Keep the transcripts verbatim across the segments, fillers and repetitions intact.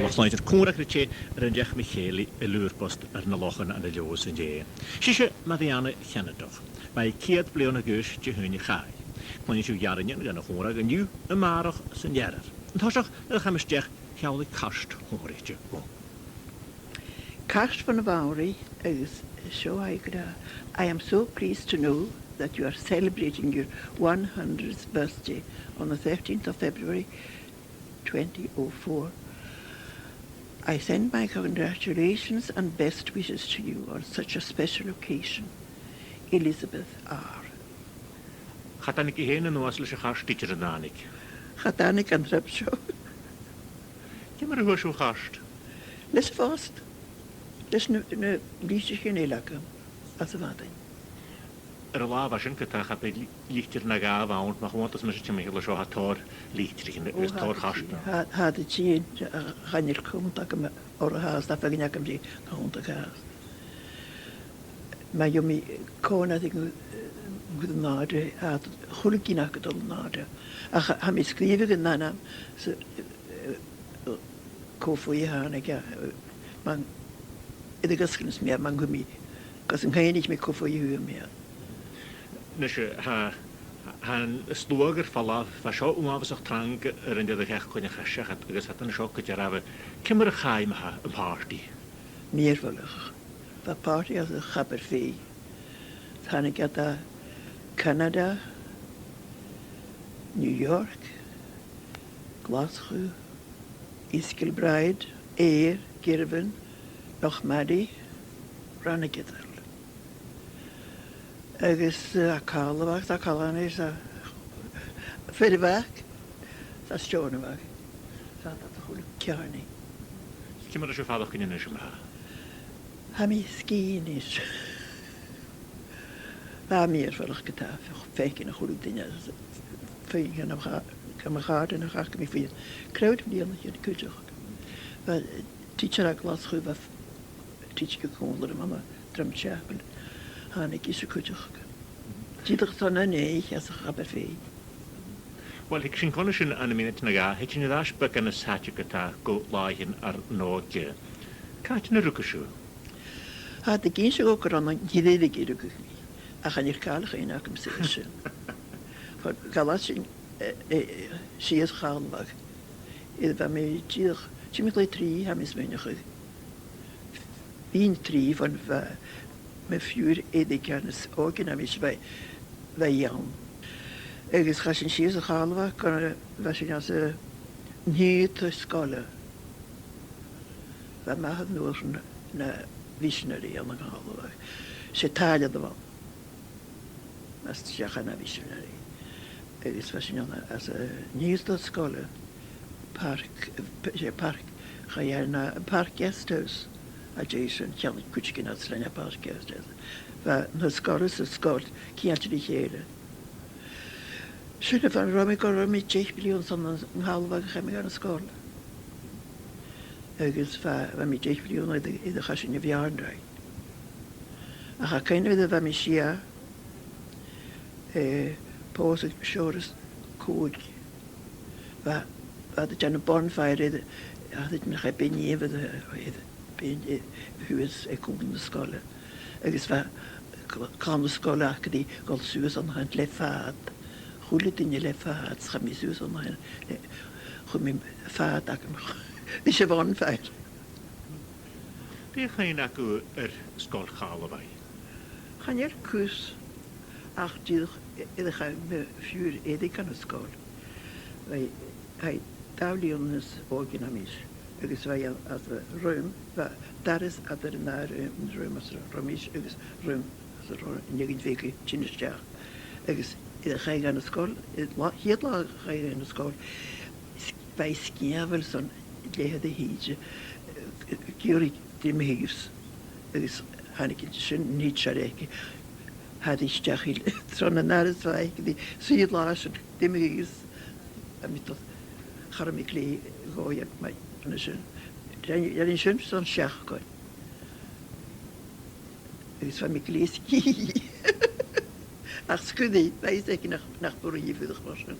Cluinnidh sibh còmhradh ri tè air an deach mu chèilidh a Lùrbost air na Lochan ann an Leòdhas an-dè. 'S ise Màiri Anna Cheanadach. Bha i ceud bliadhna a dh'aois Dihaoine a chaidh. Cluinnidh sibh earrainn dhen a' chòmhradh an-diugh a-màireach san earrach. An toiseach, nuair a chaidh mi a-steach, sheall i cairt shònraichte dhomh. Cairt bho Mhàiri agus seo a th' ann. "I am so pleased to know that you are celebrating your one hundredth birthday on the thirteenth of February twenty oh four. I send my congratulations and best wishes to you on such a special occasion. Elizabeth R." Cha tàinig i fhèin a-nuas leis a' chairt idir, an tàinig? Cha tàinig an trip seo. Ciamar a fhuair sibh a' chairt? Leis a' phost. Leis na, na litrichean eile agam às a' mhadainn. Air an latha a bha sin, ge-tà, cha b' e li-, litir no dhà a bh' ann, ma chunntas mise timcheall an seo, tha tòrr litrichean, agus tòrr chairtean. Tha, tha, tha, chan eil cunntas agam orra fhathast, tha feadhainn agam ri cunntas fhathast. Ma gheibh mi còmhnard aig, eh, gu an àirde, tha a h-uile gin aca a' dol an àirde. Ach tha mi a' sgrìobhadh an ainm, 's, eh, eh, cò faigh a thàinig e, eh, mar, air a dh'fhosgail mi e, mar gum bi, gus an cuimhnich mi cò faigh a fhuair mi e. Nise, tha, tha an sluagh air falbh, bha seo uabhasach trang air an deireadh-sheachdain a chaidh seachad, agus tha an seo gu dearbh. Ciamar a chaidh, ma-thà, am pàrtaidh? Mìorbhaileach. Bha pàrtaidh anns a' Chabarfèidh. Thàinig iad à Canada, New York, Glaschu, East Kilbride, Ayr, Girvan, Lochmaddy, Ranagadal. Agus, eh, à Càrlabhagh, 's à Calanais, 's à Fearbhagh, 's à Steòrnabhagh, 's à, a h-uile ceàrnaidh. Ciamar a tha sibh a' faireachdainn a-nis, ma-thà? Tha mi sgìth a-nis. Bha mi air falach ge-tà, feuch-, faicinn a h-uile duine, faicinn gam cha-, gam chàirdean a chaidh mi fhìn. Còig bliadhna a dh'aois cuideachd. Bha tidsear à Glaschu, bha tidsear còmhla rium ann an Drum Chapel. Thàinig ise cuideachd. Dìreach son an oidhche às a' Chabarfèidh. Uill, thig sinn chun a sin ann am mionaid no dhà, thèid sinn air ais beagan nas fhaide ge-tà gu làithean ur n-òige. Càit an do rugadh sibh? Tha iad ag innse dhomh gur ann an Tiriodh a rugadh mi, ach chan eil càil a chinn agam-sa air sin. Bha, dh'fhalbh sinn, eh, eh, sìos a Chàrlabhagh. Air a bha mi dìreach timcheall air trì, tha mi a' smaoineachadh. Bhithinn trì bhon bha mo phiuthar Èirigh, an òigh a bha mise, bha, bha i ann. Agus chaidh sinn sìos a Chàrlabhagh, gun, bha sinn anns an t-siathamh taigh-sgoile. Bha m' athair an uair sin na, na mhisnearach ann an Càrlabhagh. 'S e tàillear a bh' ann. Mas deach e na mhisnearach. Agus bha sinn ann an, anns an t-siathamh taigh-sgoile, Park, eh, p-, 's e Park, chaidh e na Park Guest House, a dh'èisteachd, cheannaich cuideigin às leth na Park Guest House. Bha na sgoilearan san sgoil ceangailte ri chèile. Sin a bha, robh mi, gun robh mi deich bliadhna son an Càrlabhagh a chaidh mi dhan an sgoil. Agus bha, bha mi deich bliadhna aig, aig a' choisinn a' Bheàrnaraigh. Ach tha cuimhne agam nuair a bha mi sia, eh, pòsadh Seòras Còig. Bha, bha iad a' dèanamh bonfire air, ach iad na chaidh beinn air, air, beinn, eh, shuas aig cùl na sgoile. Agus bha cl-, clann na sgoile aca ri dhol suas an sin le fàd. A h-uile duine le fàd, 's chaidh mi suas an sin, eh, chuir mi fàd agam. Bha sinn a' bonfire. Dè a' chuimhne agaibh air Sgoil Chàrlabhaigh? Chan eil cus ach dìreach air a chaidh mo phiuthar Èirigh dhan an sgoil. Bha i, bha i dà bhliadhna nas òige na mise, agus bha i anns a' rùm, bha doras eadar an dà rùm, an rùm anns an robh mise agus rùm anns an robh an fheadhainn bheaga a' tighinn a-steach. Agus air a chaidh dhan an sgoil, air latha, a' chiad latha a chaidh dhan an sgoil, s-, bha i sgiamhail son leathad a thìde, eh, ag iarraidh dè mu dheidhinn. Agus thàinig an sin, an tidsear aice, thàinig i a-steach i, tron an doras, bha aice ri suidhe an latha sin, dè mu dheidhinn. A' mhiotail, cha robh mi glè dhòigheil mar an sin. Rinn, rinn i sin son seachdain. Agus bha mi glè sgìth. Ach sguir i, bha fhios aice nach, nach b' urrainn dhi fuireach mar sin.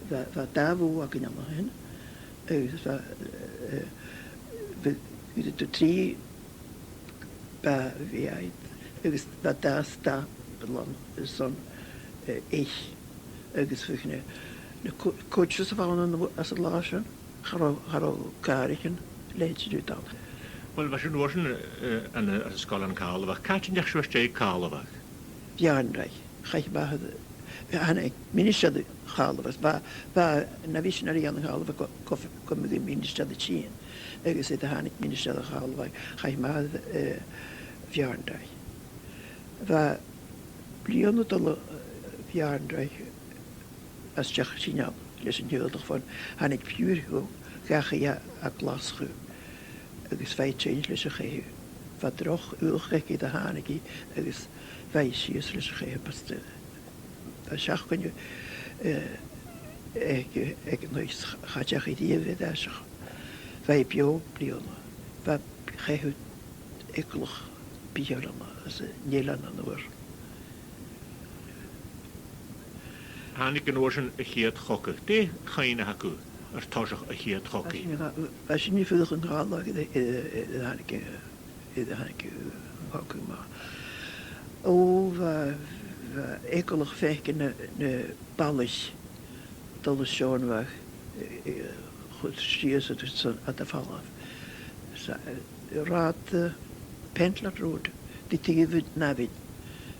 bha, bha dà bhò againn an sin, agus bha, eh, bha, bha trì bàthaich, agus bha dà stàball ann airson, eh, eich, agus bha na, na co-, coidsean sa bhaile ann às an là sin, cha robh, cha robh càraichean leithid a dh'fhaodadh. Uill, bha sibh an uair sin, eh, an, eh, às an sgoil ann an Càrlabhagh. Càit an deach sibh a-steach a Chàrlabhagh? Bheanndraigh. Chaidh mi a-mach, thàinig ministear do Chàrlabhagh. Bha, bha na missionaries ann an Càrlabhagh gu, gu, gu, gu ministear a' tighinn. Agus nuair a thàinig ministear do Chàrlabhagh, chaidh mi a-mach, eh, Bheanndraigh. Bha bliadhna a' dol, eh, Bheanndraigh a-steach a' tighinn leis an t-saoghal, ach bhon thàinig piuthar dhachaigh à, à Glaschu, agus bha i a' tighinn leis a' chèic. Bha droch fhuachd aice nuair a thàinig i, agus bha i sìos leis a' chèic, bha i, bha seachdain, eh, aig, aig an oidhche, cha deach i riamh air ais. Bha i beò bliadhna. Bha a' chèic eagalach bitheil ann an, anns an eilean an uair. Thàinig an uair sin a' chiad chogadh. Dè chuimhne a th' agaibh air toiseach a' chiad chogaidh? Bha sinne, bha sinne a' fuireach ann an Càrlabhagh nuair a, a, a thàinig, a thàinig an cogadh a-mach. Ò, bha, bha e eagalach faicinn na, na balaich a' dol a Steòrnabhagh, eh, eh, a chur sìos airson iad a dh'fhalbh. 'S e, eh, rathad, eh, Pentland Road, a' tighinn bho Abhainn.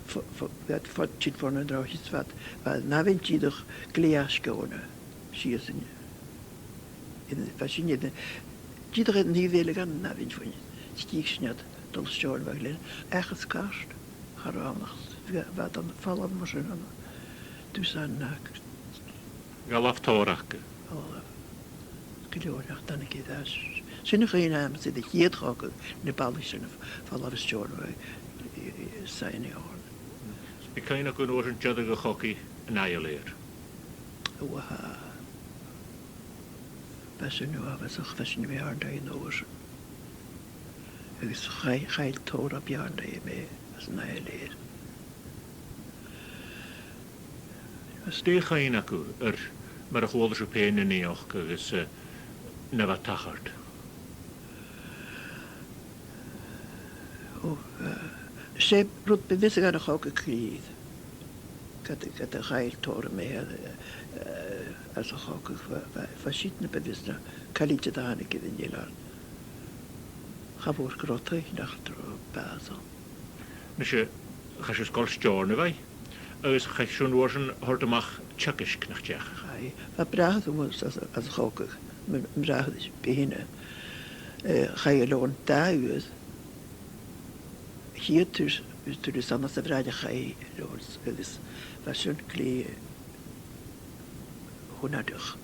Fo-, fo-, bha iad fo-, a' tighinn fon an droch is bha, bha an abhainn dìreach glè fhaisg oirnne sìos an, an, bha sinne, dìreach an taobh eile dhen abhainn bhuainn. Is dh'fheuch sinn iad a' dol a Steòrnabhagh le, ach is ceart, cha robh ann ach, bha, bha iad a' falbh mar sin ann an dusan no Dh'fhalbh tòrr aca. Ò, gu leòr, ach thàinig iad às. Sin a' chuimhne a th' agamsa de a' chiad chogadh, na balaich sin a' falbh à Steòrnabhagh, eh, eh, Saighead Òir. Bheil cuimhne agaibh an uair sin deireadh a' chogaidh ann an Iolaire? Ò, tha. Bha sin uabhasach, bha sin a' mhòr-chuid dhen uair sin. Agus chaill, chaill tòrr à Beanndraigh mi às an Iolaire. Is dè chuimhne agaibh air mar a chuala sibh fhèin na naidheachd agus, eh, na bha a' tachairt? Ò, eh, 's e rud bu mhiosa dhan a' chogadh co-dhiù. Ged, ged a chaill tòrr a' mhèinn, eh, eh, às a' chogadh, bha, bha, bha siud na bu mhiosa, càil idir a thàinig air an eilean. Cha mhòr gun robh taigh nach robh bàs ann. Nise, chaidh sibh a Sgoil Steòrnabhaigh, agus chaidh sibh an uair sin a thoirt a-mach teagasg, nach deach? Chaidh. Bha bràthair agamsa às, às a' chogadh, mo, mo bhràthair Behinne. Eh, chaidh e leotha dà uair, a' chiad turas, turas ann às a' bhràigh chaidh e leotha, agus bha sin glè chonnartach.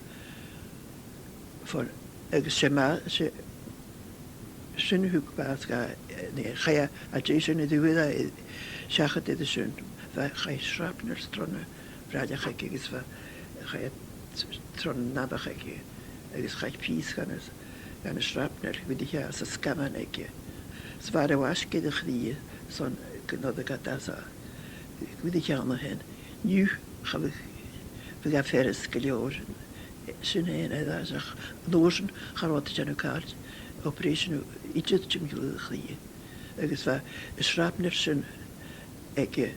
Fon, agus 's e ma-, 's e, sin a thug bàs dha, eh, nì, chaidh e, a dh'aindeoin sin a dh'fhuair e, eh, seachad air sin, bha, chaidh shrapnel tron a' bhràigh aige agus bha, chaidh e tron an amhach aige, agus chaidh pìos dhen a', dhen a' shrapnel, chuidich e às an sgamhan aige. 'S bha e air a bhàsgadh air a' chridhe, son gun toireadh iad às a, chuidich e an sin. An-diugh, cha bhi, bhiodh e furasta gu leòr sin fhèin, eh, ach an uair sin cha robh iad a' dèanamh càil, operation idir timcheall air a' chridhe. Agus bha an shrapnel sin aige,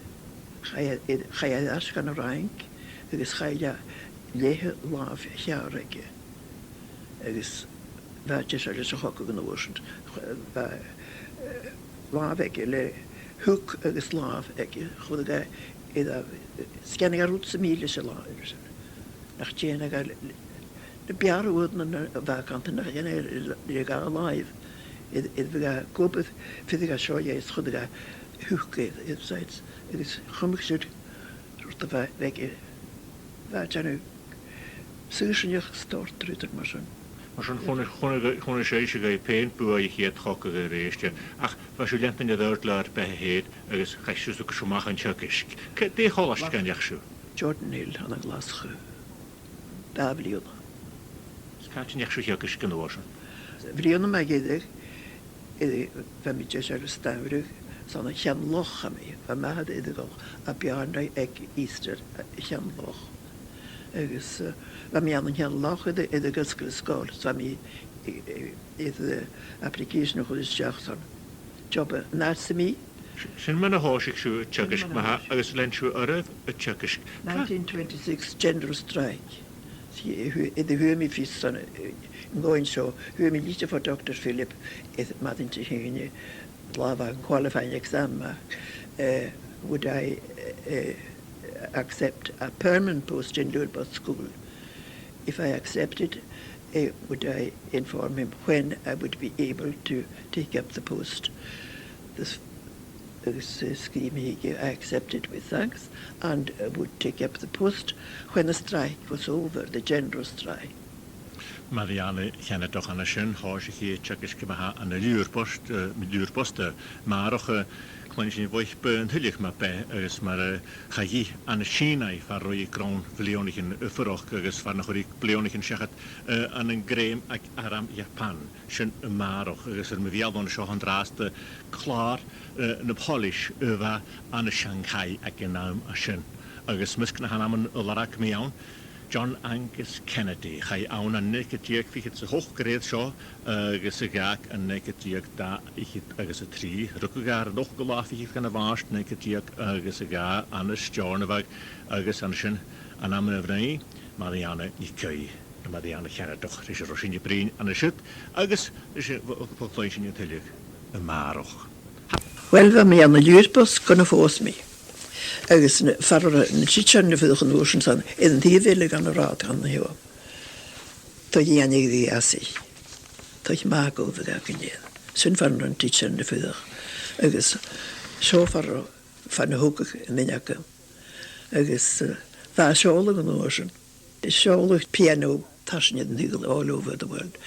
chaidh e, chaidh e air ais dhan a' Fhraing, agus chaill e leth làmh cheàrr aige. Agus bha e deiseil leis a' chogadh an uair sin. Bha, eh, làmh aige le hook agus làmh aige, chuireadh e, eh, sgineadh e rud sam bith leis an làmh sin. Nach dèanadh e le, le, na beàrr uaireannan a bha e a' cantainn nach dèanadh e le, le dhà làimh. Air, air a bhiodh e ag obair, bhiodh e seo is chuireadh e hook air, air sides, agus chumadh siud rud a bha, bha aige, bha e a' dèanamh Suas an each start rudan mar sin. Mar sin chun, chun, chun an seo sibh a' pèin buaidh a' chiad chogadh a-rithist. Ach bha sibh a' leantainn air adhart le ur beatha fhèin agus chaidh sibhse a-mach an teagasg. Cà, dè a' cholaiste gun deach sibh? Jordanhill ann an Glaschu. Dà bhliadhna. Is càit an deach sibh a theagasg an uair sin? Bliadhna mu dheireadh, eh, bha mi deiseil air staighreadh, 's ann a Cheann Loch a bha mi, bha m' athair air a dhol à Beàrnaraigh aig Easter a Cheann Loch. Agus, eh, bha mi ann an Ceann Loch air, air a dh'fhosgladh an sgoil, 's bha mi, eh, eh, air, eh, application a chur a-steach son job, eh, an Arts a bha mi. Sin mar a thòisich sibh a' teagasg, ma-thà, agus lean sibh oirbh a' teagasg. Nineteen twenty-six general strike. Air a fhuair mi fios son, eh, an còmhnaidh seo, fhuair mi litir bho Doctor Philip, eh, madainn Dihaoine, latha a bha an qualifying exam, eh, would I, eh, accept a permanent post in Lurpos School? If I accepted, eh, would I inform him when I would be able to take up the post? This, this, eh, sgrìobh mi thuige, "I accepted with thanks and, eh, would take up the post when the strike was over, the general strike." Màiri Anna Cheanadach an sin, thòisich i a' teagasg ma-thà ann an Liùrbost, eh, Liùrbost, eh, a-màireach, eh, cluinnidh sinn bhuaipe an tuilleadh mu bheatha agus mar, eh, chaidh i ann an Sìona far an robh i grunn bhliadhnaichean a' fuireach agus far na chuir i bliadhnaichean seachad, eh, ann an grèim aig arm Japan, sin a-màireach, agus air mo bheulaibh an seo an-dràsta clàr, eh, na poilis a bha ann an Shanghai aig an àm sin. Agus am measg nan ainmean a lorg mi ann, John Angus Kennedy, chaidh ann an naochad deug fichead 's a h-ochd, a rèir seo, agus a dh'fhàg an naochad deug dà fhichead agus a trì. Rugadh e air an ochdamh latha fichead dhen a' Mhàrt naochad deug agus a dhà ann an Steòrnabhagh, agus an sin an ainm a bhruidhinn, Màiri Anna NicAoidh, no Màiri Anna Cheanadach, ris an robh sinn a' bruidhinn an siud, agus ris, bh-, bh-, cluinnidh sinn an tuilleadh a-màireach. Uill, bha mi ann an Liùrbost gun a phòs mi. Agus na, far an robh na tidsearan a' fuireach an uair sin, 's ann air an taobh eile dhen an rathad an seo. Taigh Iain Dhìosaich. Taigh math gu bhith againn air. Sin far an robh na tidsearan a' fuireach. Agus seo far, far na thogadh an duine agam. Agus, eh, bha e a' seòladh an uair sin. Seòladh piano, tarsainn air an t-saoghal, all over the world.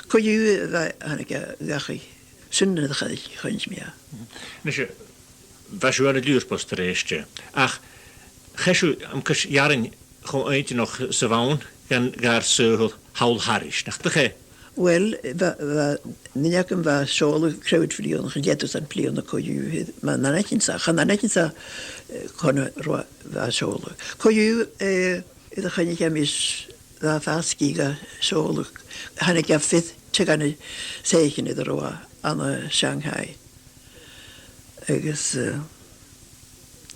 Co-dhiù, bha, thàinig e dhachaigh. Sin nuair a chunnaic, chunnaic mi e. Nise, bha sibh ann an Liùrbost a-rithist, ach chaidh sibh am cois-earrainn cho inntinneach 's a bh' ann gun gar saoghal thall thairis, nach do chaidh? Uill, bha, bha, an duine agam bha a' seòladh ceithir bliadhna, chan eil fhios agam am bliadhna co-dhiù, ma-thà, chan aithnich mi, chan aithnich mi, eh, cuin a bha e a' seòladh. Co-dhiù, eh, Is a chunnaic e mise, bha e a' fàs sgìth a' seòladh. Thàinig e fhèin, tè dha na soithichean air an robh e ann an Shanghai. Agus, eh,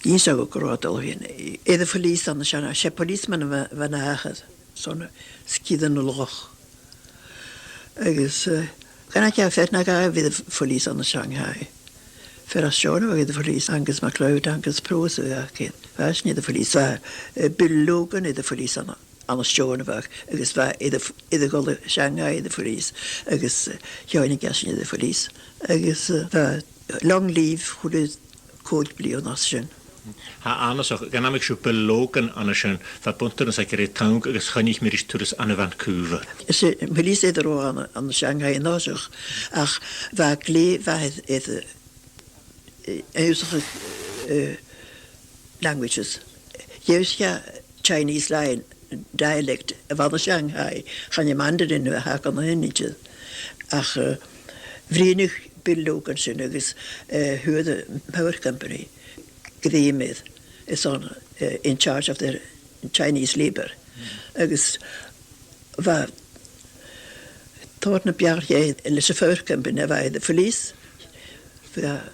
dh'innis e gu robh e a' dol fhèin. Air a' phoileas ann an Shanghai, 's e policeman a bha, bha an athair, son sgìre na loch. Agus, eh, chan fhaca e fèin nach robh air a' phoileas ann an Shanghai. Fear à Steòrnabhagh air a' phoileas, Angus MacLeod, Angus Prowse, a bha aige. Bha esan air a' phoileas, bha, eh, Bill Logan air a' phoileas ann, ann an Steòrnabhagh, agus bha e air a, air a dhol a Shanghai air a' phoileas, agus, eh, cheannaich esan air a' phoileas. Agus, eh, bha long leave, chuile còig bliadhna às sin. Tha e annasach, gun do thuig sibh Bill Logan an sin, bha buntanas aige ri Tonga agus choinnich mi ris turas ann an Vancouver. 'S e, am phoileas air an robh e ann, ann an Shanghai an toiseach, ach bha e glè mhath air, air, eh, ionnsachadh, eh, languages. Dh'ionnsaich e Chinese Lion dialect a bh' ann an Shanghai, chan e Mandarin a bh' aca an sin idir. Ach, eh, bhruidhneadh Bill Logan sin agus, eh, fhuair am Power Company grèim air, is ann, eh, in charge of the Chinese labour. Agus bha tòrr na b' fheàrr dheth leis a' Power Company na bha e air a' phoileas. Bha e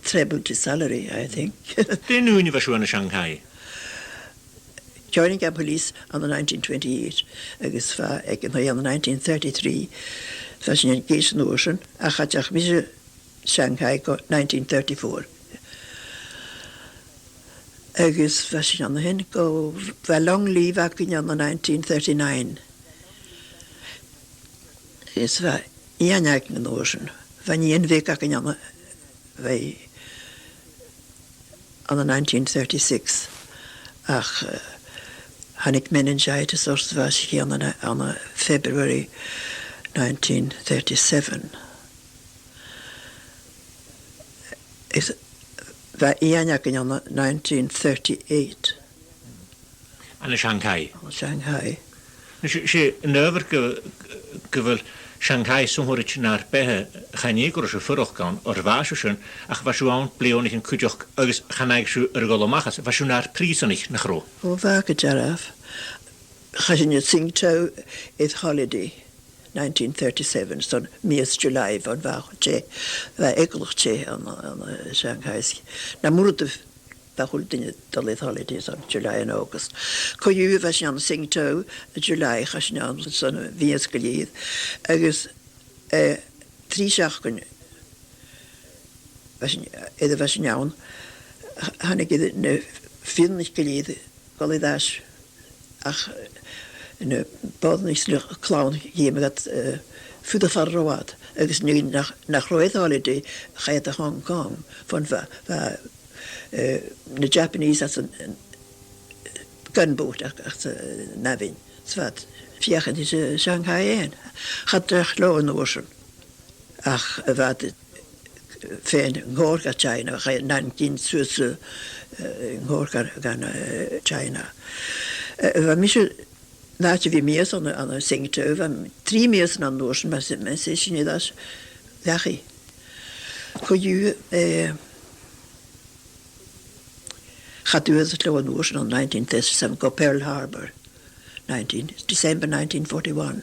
treble his salary, I think. Dè an ùine a bha sibh ann an Shanghai? Joining am poileas ann an nineteen twenty-eight, agus bha e aig an taigh ann an nineteen thirty-three, bha sinn ag èisteachd an uair sin, ach cha deach mise Shanghai gu nineteen thirty-four. Agus bha sinn an sin gu, bha long leave againn ann an nineteen thirty-nine. Is bha nighean againn an uair sin, bha nighean bheag againn ann, bha i ann an nineteen thirty-six, ach, eh, Thàinig meningitis oirre sa bhàs a' chiad uair ann an, ann an February nineteen thirty-seven. Is bha Iain againn ann an nineteen thirty-eight. Ann an Shanghai. Ann an Shanghai. 'S e, 's e an adhbhar gu, gu bheil Shanghai sònraichte nar beatha, chan e gu robh sibh a' fuireach ann oir bha sibh sin, ach bha sibh ann bliadhnaichean cuideachd agus chan fhaigheadh sibh air a dhol a-mach às, bha sibh nar prìosanaich, nach robh? Ò, bha gu dearbh. Chaidh sinn a Tsingtao air holiday, nineteen thirty-seven, son mìos July, bhon bha teth, bha eagalach teth ann, ann an Shanghai. Na murdaibh, bha a h-uile duine a' dol air holiday son July and August. Co-dhiù bha sinn ann an Tsingtao, July, chaidh sinn ann son mìos gu lèir. Agus, eh, trì seachdainean, bha sinn, eh, eadar bha sinn ann, th-, thàinig iad na fìrinn gu lèir a dhol air ais, ach, eh, na boireannaich 's na cloinn, dh'fheumadh iad, eh, fuireach far an robh iad, agus nuair nach, nach robh iad air holiday, chaidh iad a Hong Kong, bhon bha, bha, eh, na Japanese às an, an gunboat ach, ach, eh, an abhainn. 'S bha iad a' feuchainn ris, eh, Shanghai fhèin. Cha deach leotha an uair sin. Ach a bha iad fhèin an còrr gu China, chaidh Nanking suas, eh, an còrr gu, gun, eh, China. Eh, bha mise, an àite a bhith mìos ann, ann an Tsingtao, bha trì mìosan an uair sin, mas, mas e sin a' dol dhachaigh. Co-dhiù, eh, chaidh iad suas leotha an uair sin ann an nineteen thirty-seven gu Pearl Harbor, nineteen, December nineteen forty-one.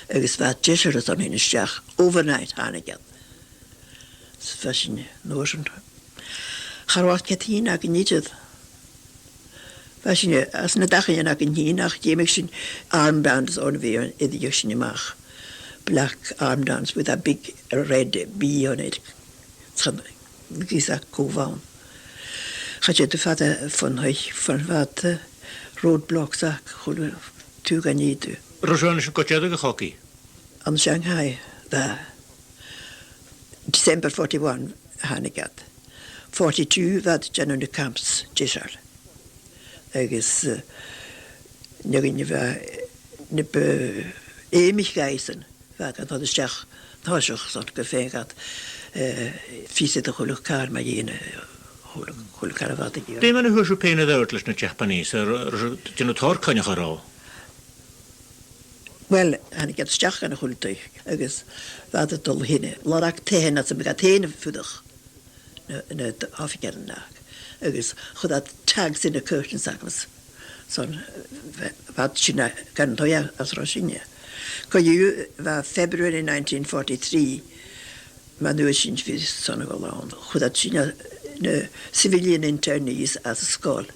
Agus bha iad deiseil airson tighinn a-steach, overnight thàinig iad. 'S bha sinn an uair sin. Cha robh ach cead-cinnidh againn idir. Bha sinn, anns na dachaighean againn fhìn, ach dh'fheumadh sinn armbands on a bhith, a dh'fheumadh sinn a-mach. Black armbands with a big red B on it. Chan, gus a cò bh' ann. Cha tèid thu fada fon taigh, fon fhad, eh, roadblocks ach a h-uile tughadh a nì thu. An robh sibh an sin gu deireadh a' chogaidh? Ann an Shanghai, bha. December forty-one thàinig iad. Forty-two bha iad a' dèanamh na camps deiseil. Agus, eh, nuair a bha, nuair a b' e, eh, feumaidh iadsan, bha iad gan toirt a-steach an toiseach son gum faigheadh iad, eh, fios air a h-uile càil mu dheidhinn, eh, a h-uile, a h-uile càil a bha iad ag iarraidh. Dè mar a fhuair sibh pèin air adhart leis na Japanese, air, air, air, dè an tòrr coinneachadh a rinn? Uill, thàinig iad a-steach gun a h-uile taigh, agus bha iad a' dol a thighinn, lorg taighean às am biodh iad fhèin a' fuireach, na, na d-, oifigearan aca. Agus chuir iad tags air na curtains aca, son, bha, bha iad sin a', gun an taigh às an robh sinne. Co-dhiù, bha February nineteen forty-three, mun d' fhuair sinn fios son a dhol ann, chuir iad sinne, na civilian internees às an sgoil,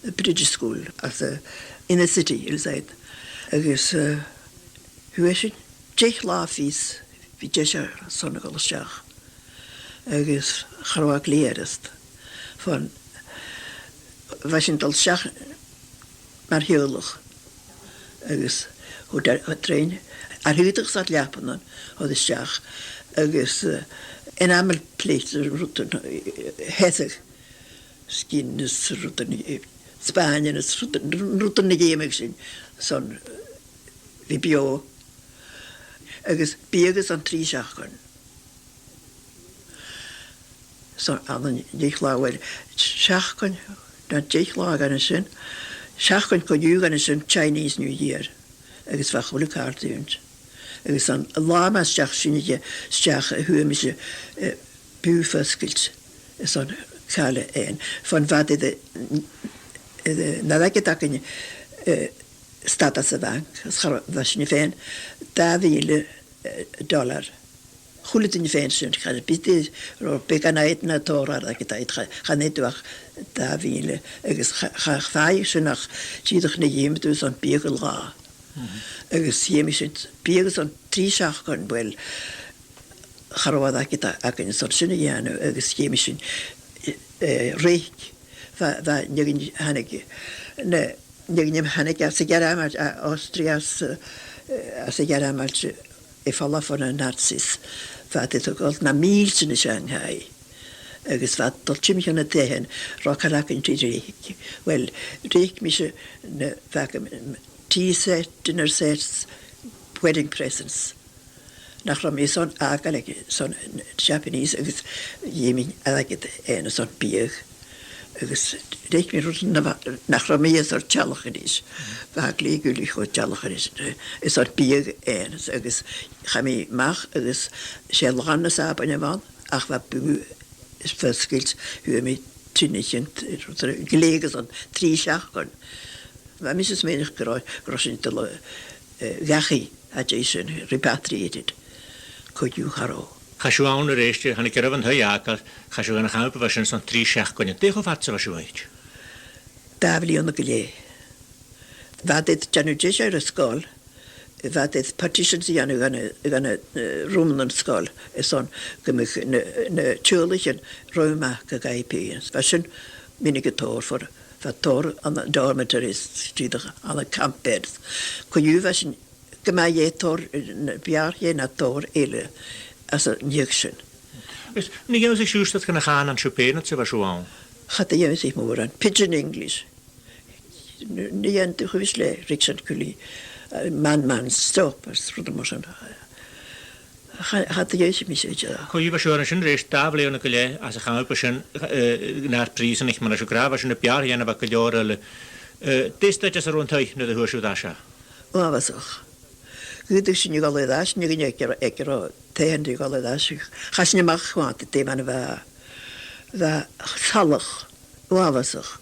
a' British School, às a, inner city, ill said. Agus, eh, fhuair sinn deich latha fios, bhith deiseil son a dhol a-steach. Agus cha robh e glè fhurasta. Bhon, bha sinn a' dol a-steach mar theaghlach. Agus thuirt e, thuirt e, trèana, air aodach 's air leapannan, a' dol a-steach. Agus, eh, enamel plates, rudan, eh, sheasamh, sgian is rudan, eh, spàinean is rudan, rudan a dh'fheumadh sinn son, eh, bhith beò. Agus biadh airson trì seachdainean. Son, ann an deich latha, uill, seachdain, no deich latha gun a sin, seachdain co-dhiù gun a sin, Chinese New Year, agus bha a h-uile càil dùinte. Agus an latha mu dheireadh a-steach, sin a dh'fh-, a-steach, fhuair mise, eh, bùth fosgailte, is an càil fhèin. Bhon bha iad, eh, eh, na leithid againn, eh, stad anns a' bhanc, is cha robh, bha sinne fhèin, dà mhìle, eh, dollar. A h-uile duine fhèin sin, cha robh beagan air, robh beagan air na tòrr air, ach cha, cha, chan fhaigheadh tu ach dà mhìle, agus cha, cha, cha fhaigheadh sin ach dìreach na dh'fheumadh tu son biadh an latha. Mhm. Agus dh'fheumadh sinn biadh son trì seachdainean, uill, cha robh iad ag, ag, againn son sin a dhèanamh, agus dh'fheumadh sinn, eh, reic, bha, bha, nighean thàinig, na, nighean thàinig às a' Ghearmailt, à Austria, às, eh, às a' Ghearmailt, air falbh bho na Nazis. Bha iad a' togail na mìltean ann an Shanghai. Agus bha iad a' dol timcheall nan taighean, robh càil againn ri reic. Well, reic mise na, bha agam, tea set, dinner sets, wedding presents. Nach robh mi airson fhàgail aig, son Japanese agus dh'fheumainn airgead fhaighinn airson biadh. Agus reic mi rud na bha, nach robh mi airson teaghlach a-nis. Bha e glè ghuilich dhomh teaghlach a-nis, eh, airson biadh fhaighinn, agus chaidh mi a-mach agus 's e làn na Sàbaid a bh' ann, ach bha bùth is fosgailte, fhuair mi trì nithean, rud a, glè agus an trì seachdain. Bha mise a' smaoineachadh gun robh, gun robh sinn a' dol, eh, dhachaigh, a' dèanamh sin, repatriated, co-dhiù cha robh. Chaidh sibh ann a-rèist, thàinig sibh air an taigh fhàgail, chaidh sibh dhan a' champa a bha sin son trì seachdainean. Dè cho fada 's a bha sibh ann? Dà bhliadhna gu leth. Bha iad a' dèanamh deiseil air an sgoil, bha iad partitions a dhèanamh dha na, dha na, eh, rumannan sgoil, airson gum biodh na, na teaghlaichean ro mhath gu gabhail pàigheadh. Bha sin mionaideach, tòrr, bha tòrr ann an dormitories, dìreach ann an camp beds. Co-dhiù bha sinn gu math, eh, tòrr, eh, na b' fheàrr dheth na tòrr eile às an dèidh sin. Is, an do dh'ionnsaich sibhse dad gun a' chànan sibh fhèin nuair a bha sibh ann? Cha do dh'ionnsaich mòran. Pidgin English. N-, nì an do chuimhne le Richard Cooley, eh, man, man, stop, is rud mar sin. Cha, cha do dh'ionnsaich mise idir. Co-dhiù bha sibh an sin a-rèist dà bhliadhna gu leth anns a' champa sin, eh, nar prìosanaich, mar a tha sibh ag ràdh, bha sin na b' fheàrr dhen a bha gu leòr eile. Eh, dè an staid às an robh an taigh nuair a fhuair sibh air ais? Uabhasach. Dh'fhaodadh sinn a dhol air ais, nì gin aig, aig an robh taighean ri dhol air ais. Chaidh sinn a-mach a-mhàin, dè mar a bha, bha salach uabhasach.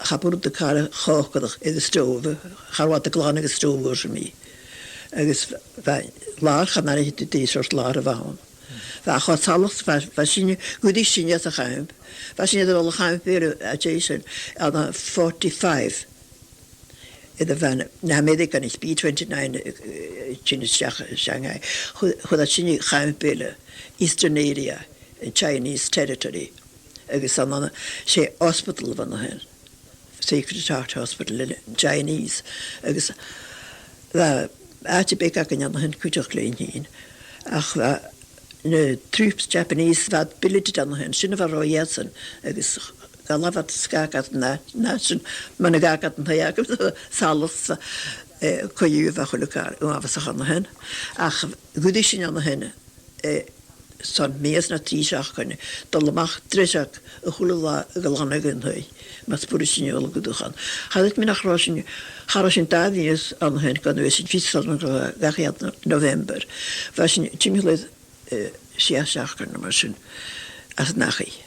Cha b' urrainn do chàr a chòcaireachd air an stove, cha robh iad a' glanadh an stove gu sònraichte. Agus bha làr, chan aithnicheadh tu dè seòrsa làr a bh' ann. Bha e cho salach, bha, bha sinne, dh'fhuirich sinne às a' champ. Bha sinne a' dol a champ eile, a' dèanamh sin, ann an forty-five. Air a' bhean, na h-Ameireaganaich, B twenty-nine, eh, eh, a' tighinn a-steach a Shanghai. Chuir, chuir iad sinn a champ eile, Eastern Area, eh, Chinese Territory. Agus ann an, 's e hospital a bh' ann an sin. Sacred Heart Hospital, eh, Chinese. Agus bha àite beag againn ann an sin cuideachd leinn fhìn. Ach bha na troops Japanese, bha iad billeted ann an sin, sin a bha ro iadsan, agus cha robh iad a' sgagadh na, na sin, mar a sgagadh an taigh agam, salach, eh, co-dhiù bha a h-uile càil uabhasach ann an sin. Ach dh'fhuirich sinn ann an sin, eh, son mìos no trì seachdainean, dol a-mach dreiseag a h-uile latha a ghlanadh an taigh, mus b' urrainn dhuinn a dhol gu dùthchannan. Cha chreid mi nach robh sinn, cha robh sinn dà mhìos ann an sin, gun robh sinn fios air an, gu, dhachaigh iad November. Bha sinn timcheall air eh, sia seachdainean no mar sin, às an dachaigh.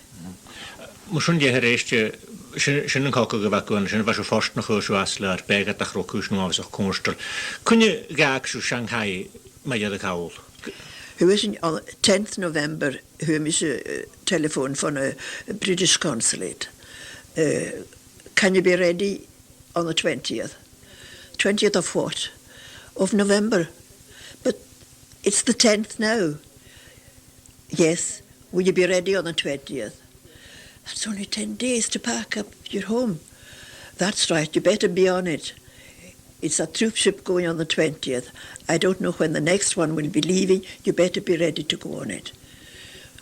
Mar sin, dè a-rèist, eh, sin, sin an cogadh a bh' agaibh an sin, bha sibh fortanach gun do chuir sibh às le ur beatha, ach robh cùisean uabhasach cofhurtail. Cuin a dh'fhàg sibh Shanghai mu dheireadh thall? Fhuair sinn, on tenth November, fhuair mise, eh, telephone from a British consulate. Eh, "Can you be ready on the twentieth?" "Twentieth of what?" "Of November." "But it's the tenth now." "Yes, will you be ready on the twentieth?" "That's only ten days to pack up your home." "That's right, you better be on it. It's a troop ship going on the twentieth. I don't know when the next one will be leaving. You better be ready to go on it."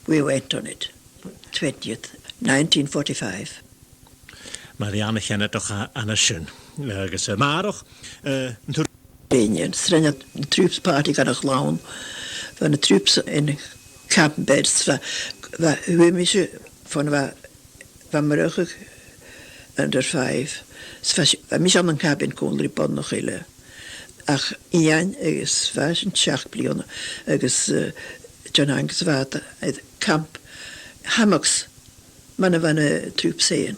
We went on it. Twentieth, nineteen forty-five. Mar a dhèanadh ceannardaich a-, an sin. Agus, eh, a-màireach, eh, an tur- Bha na troops party gun a' chlann. Bha na troops in camp beds, bha, bha, fhuair mise, bha, bha, bha Murchadh under five. 'S bha, bha mise ann an cabin còmhla ri boireannach eile. Ach Iain agus bha esan seachd bliadhna agus, eh, John Angus, bha iad air camp hammocks mar a bha na troops fhèin.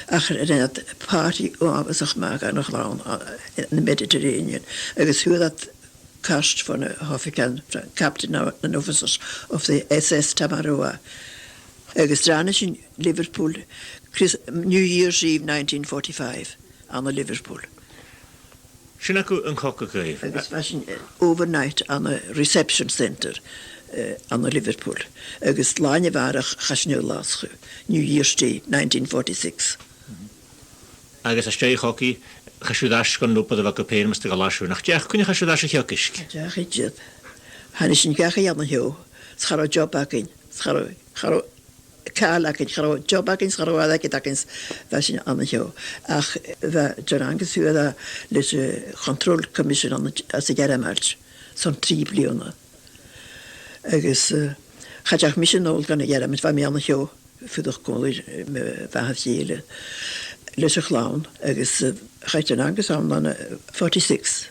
Ach rinn iad party uabhasach math gun a' chlann, a, in the Mediterranean. Agus fhuair iad cairt bhon a h-oifigearan, captain and officers of the S S Tamaroa. Agus ràinig sinn Liverpool, Chris-, New Year's Eve nineteen forty-five, ann an Liverpool. Sin agaibh an cogadh dhuibh. Agus bha sinn, eh, overnight ann an reception centre, eh, ann an Liverpool. Agus làithean a bharrachd chaidh sinn a Ghlaschu, New Year's Day, nineteen forty-six. Agus às dèidh a' chogaidh, chaidh sibh air ais gun an obair a bh' agaibh fhèin mus do dh'fhalbh sibh, nach deach? Cuin a chaidh sibh air ais a theagasg? Cha deach idir. Thàinig sinn dhachaigh ann a sheo, 's cha robh job againn, 's cha robh, cha robh càil againn, cha robh job againn, cha robh airgead againn, bha sinn an seo. Ach bha John Angus, bha e leis a' Control Commission ann an, anns a' Ghearmailt, son trì bliadhna. Agus, eh, cha deach mise a-null dhan a' Ghearmailt, bha mi an seo, a' fuireach còmhla ri, eh, mo mhàthair-chèile leis a' chlann, agus, eh, chaidh John Angus ann an, eh, forty-six,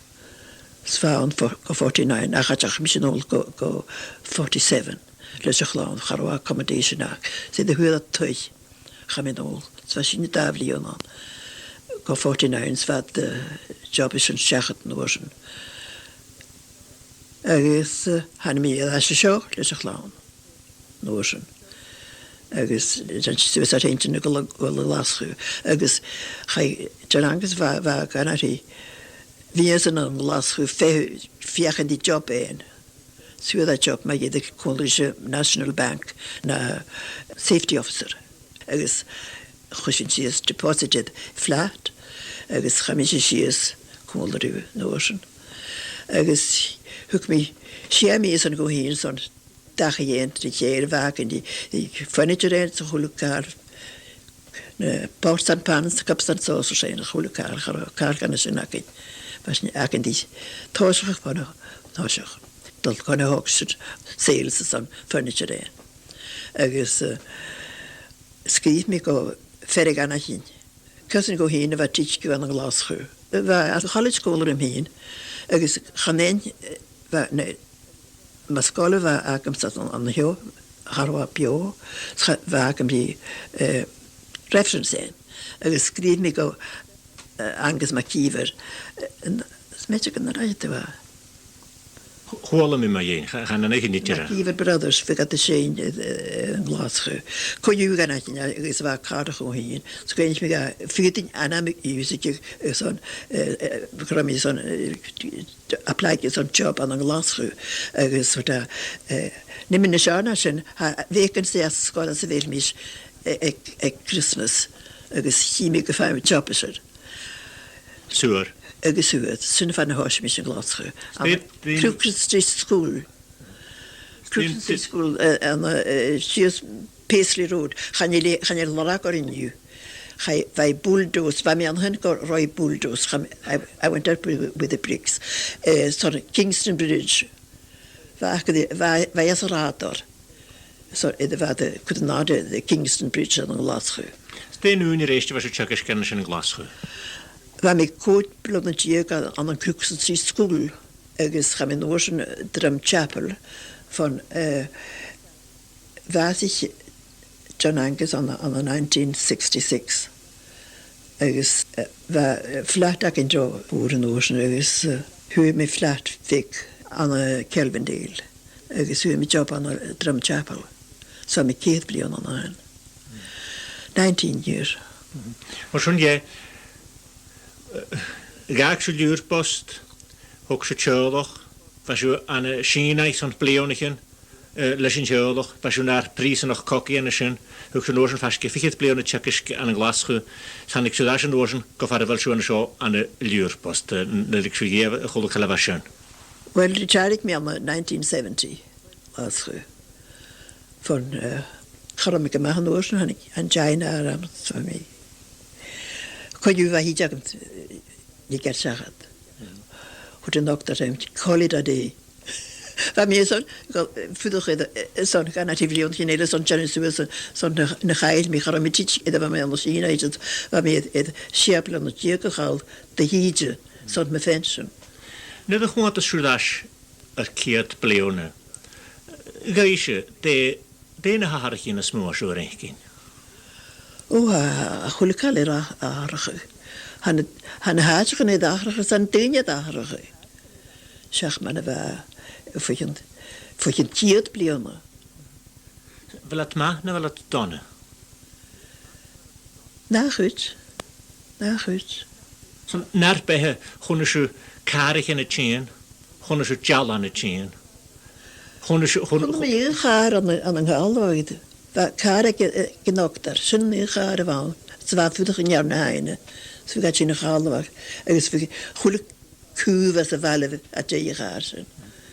's bha e ann fo-, gu forty-nine, ach cha deach mise a-null gu, gu forty-seven leis a' chlann, cha robh accommodation aca. 'S e, nuair a fhuair iad taigh, chaidh mi a-null. 'S bha sinne dà bhliadhna ann, gu forty-nine, 's bha an, eh, job sin seachad an uair sin. Agus, eh, thàinig mi air ais an seo leis a' chlann an uair sin. Agus, eh, suas air an teine gu, gu Glaschu. Agus chaidh John Angus, bha, bha e gun a bhith, bha e ann an Glaschu, feuch-, feuchainn ri job fhaighinn. 'S fhuair e job mar gheall còmhla ris a' National Bank, na safety officer. Agus chuir sinn sìos, deposited flat, agus chaidh mise sìos còmhla riutha an uair sin. Agus thug mi sia mìosan dhomh fhìn son dachaigh fhaighinn, tro chèile, bha againn ri, ri furniture fhaighinn 's a h-uile càil, na pots and pans, cups and saucers fhaighinn, a h-uile càil, cha robh càil gun a sin againn. Bha sinn, againn ri tòiseachadh bhon a, tòiseachadh. Dol chun na h-auction sales airson furniture fhaighinn. Agus, eh, sgrìobh mi gu fear a dh'aithnichinn. Cousin dhomh fhìn a bha a' tuiteam ann an Glaschu. Bha e à College School rium fhìn, agus chan e, eh, bha, na, mo sgoil a bha agamsa an, an seo, cha robh e beò, 's cha, bha agam ri, eh, reference fhaighinn. Agus sgrìobh mi gu, eh, Angus MacÌomhair, eh, an, 's mathaid gun do rinn thu e. Chuala mi mu dheidhinn, cha, chan eil fhios agam an tèid e. MacÌomhair Brothers, bha iad a' seinn, eh, eh, ann an Glaschu. Co-dhiù dh'aithnichinn e, agus bha e càirdeach dhomh fhìn. 'S dh'innis mi dha, feumaidh tu ainm a dh'fhiosrachadh, eh, son, eh, eh, gun robh mi son, eh, apply son job ann an Glaschu. Agus thuirt e, eh, nì mi na seann a sin, tha vacancy anns an sgoil anns a bheil mise, eh, aig, aig Christmas. Agus chì mi gum faigh mi job an sin. Siud. Agus siud, sin far na thòisich mise an Glaschu. An Crookston Street School. Crookston Street School, eh, an, eh, sìos Paisley Road. Chan eil, chan eil lorg oirre an-diugh. Chaidh, bha e bulldozed, bha mi an sin gun robh e bulldozed. Chaidh, I, I went up with, with the bricks. Eh, son Kingston Bridge. Bha, bha, bha e às an rathad. So, iad a bha a' cur an àirde air Kingston Bridge ann an Glaschu. 'S dè an ùine a-rèist a bha sibh a' teagasg an sin ann an Glaschu? Bha mi còig bliadhna deug ann an, ann an Crookston Street School, agus chaidh mi an uair sin, eh, Drum Chapel, fon, eh, bhàsaich John Angus ann an, ann an nineteen sixty-six. Agus, eh, bha, eh, flat againn ro mhòr an uair sin agus, eh, fhuair mi flat bheag ann an, eh, Kelvindale. Agus fhuair mi job ann an, eh, Drum Chapel. So bha mi ceithir bliadhna ann an sin. Nineteen years. Mar sin dheth, eh, dh'fhàg sibh an Liùrbost, thog sibh teaghlach, bha sibh ann an Sìona son bliadhnaichean, eh, leis an teaghlach, bha sibh nar prìosanach cogaidh an sin, thug sibh an uair sin faisg air fichead bliadhna teagaisg ann an Glaschu, thàinig sibh air ais an uair sin gu far a bheil sibh an seo ann an Liùrbost, eh, an, an do leig sibh dheth a h-uile càil a bha sin? Well, retired mi ann an nineteen seventy, Glaschu. Fon, eh, cha robh mi gu math an uair sin, thàinig angina orm, so mi. Co-dhiù bha thìde agam, eh, ri gearradh seachad. Thuirt an dotair rium, "Call it a day." Bha mi airson, gu, eh, fuireach air, eh, airson, gun a trì bliadhna sin eile, airson dèanamh suas, airson, airson na, na chaill mi, cha robh mi a' tuigsinn, idir bha mi ann an Sìona, agus bha mi air, air sia bliadhna deug a chall de thìde, airson mo phension. Nuair a chunnaic sibh air ais ur ceud bliadhna, a dhuine, dè, dè na h-atharraichean as motha a tha sibh air fhaicinn? Ò, a, a h-uile càil air a, atharrachadh. Tha na, tha na h-àiteachan air atharrachadh, 's na daoine air atharrachadh. Seach mar a bha, bho chionn, bho chionn ceud bliadhna. A bheil iad math no a bheil iad dona? Na chuid. Na chuid. So, nar beatha, chunnaic sibh càraichean a' tighinn, chunnaic sibh dealan a' tighinn, chunnaic sibh, chunn-, Chunnaic mi aon chàr ann an, ann an Càrlabhagh. Bha càr aig, aig an dotair, sin an aon chàr a bh' ann. 'S bha e a' fuireach an Dùn Èideann. 'S bha e a' tighinn a Chàrlabhagh. Agus bha a h-uile cù a bha sa bhaile a' dèanamh a' chàr sin.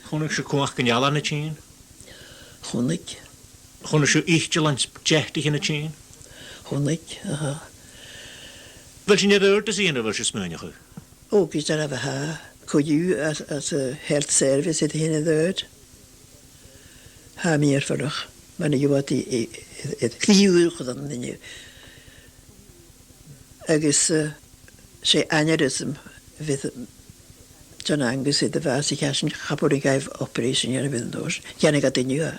Chunnaic sibh cumhachd an dealan a' tighinn? Chunnaic. Chunnaic sibh itealain deataichean a' tighinn? Chunnaic, aha. Bheil sin air adhartas a dhèanamh, a bheil sibh a' smaoineachadh? Ò, gu dearbh, tha. Co-dhiù às, às a' health service a tha sin air adhart. Tha mi air fhaicinn, mar a dh'fhaodadh i, i, i, i, cridhe ùr chun an duine. Agus, eh, 's e aneurysm a bh' aig John Angus, aig a' bhàs a chaidh sin, cha b' urrainn dhaibh operation a dhèanamh air an uair sin. Dhèanadh iad an-diugh e.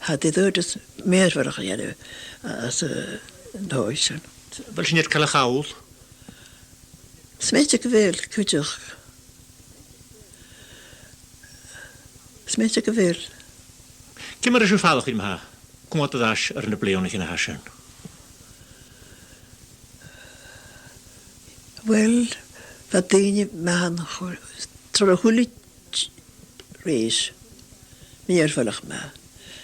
Tha iad air adhartas mìorbhaileach a dhèanamh às, eh, an dòigh sin. A bheil sin air call a chall? Smaoinich gu bheil, cuideachd. Smaoinich gu bheil. Ciamar a tha sibh a' faireachdainn ma-thà, còmhla ris air na bliadhnaichean a tha sin? Uill, bha daoine math an-còmhnaidh, tro na h-uile rèis, mìorbhaileach math.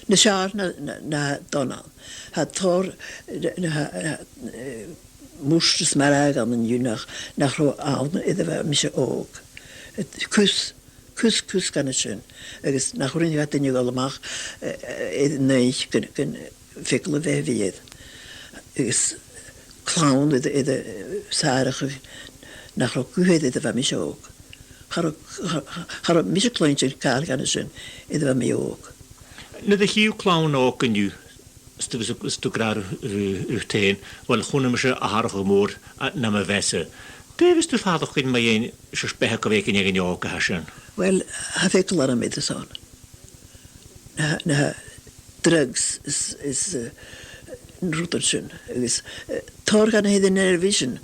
Nas fheàrr na, na, na Donald. Tha tòrr, na, na, na, eh, murt is marbh ann an-diugh nach, nach robh ann nuair a bha mise òg. Cus, cus, cus dhen a sin. Agus nach urrainn dha duine a dhol a-mach, eh, eh, air an oidhche gun, gun faiceadh a bhith air. Agus clann air, air, eh, sàrachadh nach robh guth air nuair a bha mise òg. Cha robh, cha, cha, cha robh mise a' cluinntinn càil dhen a sin nuair a bha mi òg. Nuair a chì thu clann òg an-diugh, 's tu, 's tu, 's tu ag ràdh riut, riut fhèin, uill, chunnaic mise atharrachadh mòr, a, nam mheasg. Dè bhios tu a' faireachdainn mu dheidhinn seòrsa beatha gu bhith aig an fheadhainn òg a tha sin? Uill, tha eagal orm air a shon. Na, na drugs is, is, eh, na rudan sin. Agus, eh, tòrr dhen a th' air an telebhisean.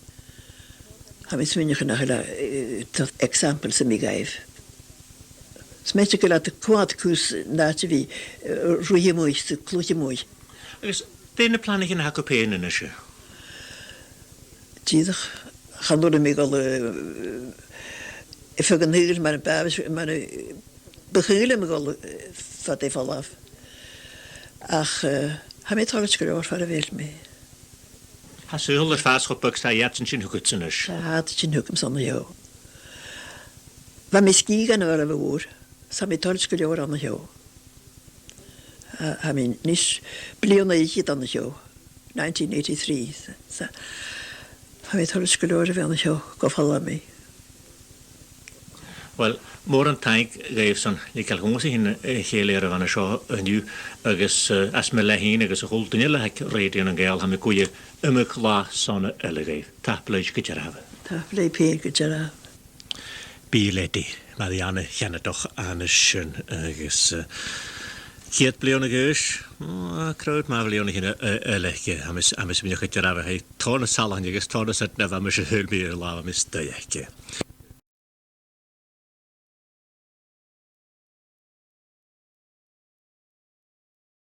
Tha mi a' smaoineachadh nach eil, eh, t-, examples a bhith dhaibh. Smaoinich gu bheil iad a' coimhead cus an àite a bhith, eh, ruith a-muigh, 's a' cluich a-muigh. Agus dè na planaichean a th' agaibh fhèin a-nis? Dìreach, chan urrainn dhomh a dhol, eh, a' faighinn an t-saoghail mar a b' àbhaist, mar a bu chaomh leam a dhol, eh, fad air falbh. Ach, eh, tha mi toilichte gu leòr far a bheil mi. Tha saoghal air fàs cho beag 's a tha iadsan sin thugadsa a-nis. Tha iadsan sin thugamsa an seo. Bha mi sgìth dhen a' bhaile mhòr, 's tha mi toilichte gu leòr an seo. Tha, tha mi a-nis bliadhna fichead an seo, nineteen eighty-three, 's, 's tha mi toilichte gu leòr a bhith an seo gu falbh mi. Uill, mòran taing dhuibh son leigeil dhòmhsa fhìn, eh, a chèilidh air a' bhana seo an-diugh agus, eh, às mo leth fhìn agus a h-uile duine eile aig Radio nan Gàidheal, tha mi ag ùrnaigh iomadh latha sona eile dhuibh. Tapadh leibh gu dearbh. Tapadh leibh fhèin gu dearbh. Bidh Letty, Màiri Anna Cheanadach, an sin agus, eh, ceud bliadhna a dh'aois, ò, cruaidh, mu bhliadhnaichean, eh, eile aice, tha mise, tha mise a' smaoineachadh gu dearbh, tha i tòrr nas saltaiche agus tòrr nas fheàrr na bha mise a' saoilsinn air an latha a bha mi a-staigh aice.